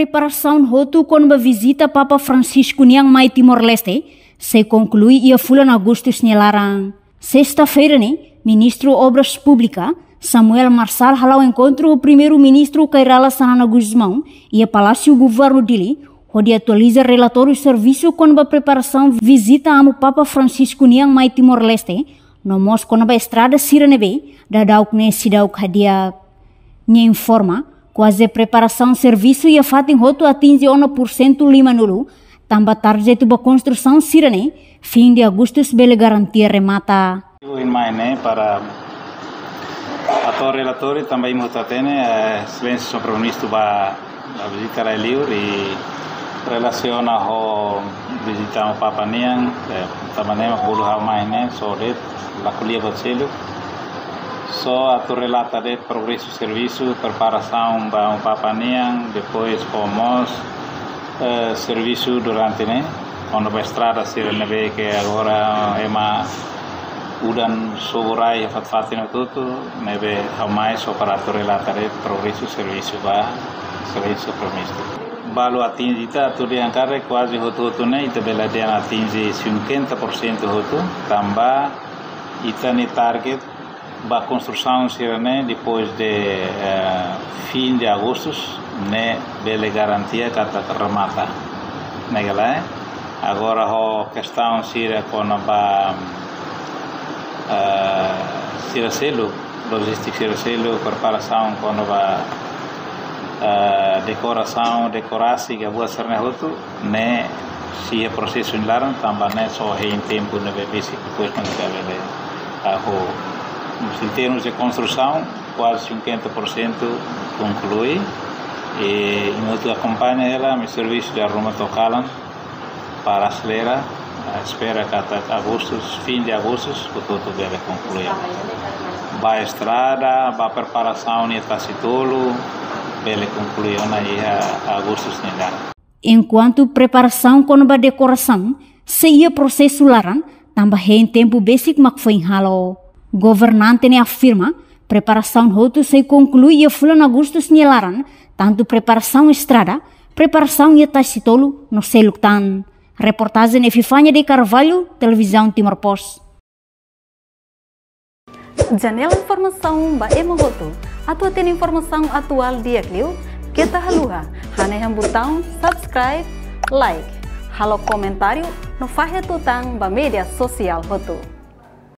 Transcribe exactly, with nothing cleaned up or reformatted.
Preparasaun hotu kona-ba vizita Papa Francisco nian mai Timor-Leste sei konklui iha fulan Agustus nia laran. Sesta-feira ne'e, Ministru Obras Públikas, Samuel Marçal, hala'o enkontru ho Primeiru-Ministru Kay Rala Xanana Gusmão iha Palásiu Governu Dili, hodi atualiza relatóriu servisu kona-ba preparasaun vizita Amu Papa Francisco nian mai Timor-Leste, no mós kona-ba estrada sira ne'ebé daudauk ne'e seidauk hadi'a. Nia informa, kuaze preparasaun servisu iha fatin hotu atinje ona pursentu limanulu, tanba tarjetu ba konstrusaun sira-ne'e, fin de Agustus bele garantia remata. Ohin mai ne'e para hato'o relatóriu tanba imi hotu hatene, eh, Exelénsia Señór Primeiru-Ministru bá, bá vizita rai-li'ur i relasiona ho vizita Amu Papa nian, eh, tanba ne'e mak bolu ha'u mai ne'e, só de'it, la ko'alia buat seluk. Só atu relata de'it progresu servisu, preparasaun ba Amu Papa nian, depois ho mós, eh, servisu durante ne'e, kona-ba estrada sira ne'ebé ke agora ema udan sobu rai iha fatin-fatin hotu-hotu, ne'ebé ha'u mai só para atu relata de'it progresu servisu ba Exelénsia Primeiru-Ministru. Balu atinje, ita atu dehan karik kuaze hotu-hotu ne'e, ita bele dehan atinje cinquenta por cento hotu, tanba ita-nia target ba konstrusaun sira-ne'e depois de, eh, fin de Agustus, ne'e bele garantia katak remata. Ne'e ka lae, eh? Agora ho kestaun sira kona-ba, eh, sira seluk, lojístika sira seluk, preparasaun kona-ba, eh, dekorasaun, dekorasi, ka buat sira-ne'e hotu, ne'e sei iha prosesu nia laran, tanba ne'e só hein tempu ne'ebé besik depois mak ita bele, ah, ho. Mas em termos de construção, quase cinquenta por cento conclui. E imi hotu akompaña hela ami servisu de arruma tokalan para aselera, ah, espera katak Agustus, fin de Agustus, hotu-hotu bele konklui. Ba estrada, ba preparasaun nia tasi-tolu, bele konklui ona iha Agustus nia laran. Enkuantu preparasaun kona-ba dekorasaun sei iha prosesu laran, tanba hein tempu besik mak foin halo. Governante ne'e afirma, preparasaun hotu sei konklui iha fulan Agustus nia laran, tantu preparasaun estrada, preparasaun iha tasi-tolu no seluk tan. Reportajen Epifania de Carvalho, Televizaun Timor Post. Janela informasaun ba ema hotu. Atu hatene informasaun atuál di'ak liu, keta haluha hanehan butaun subscribe, like, halo komentáriu no fahe tutan ba média sosiál hotu.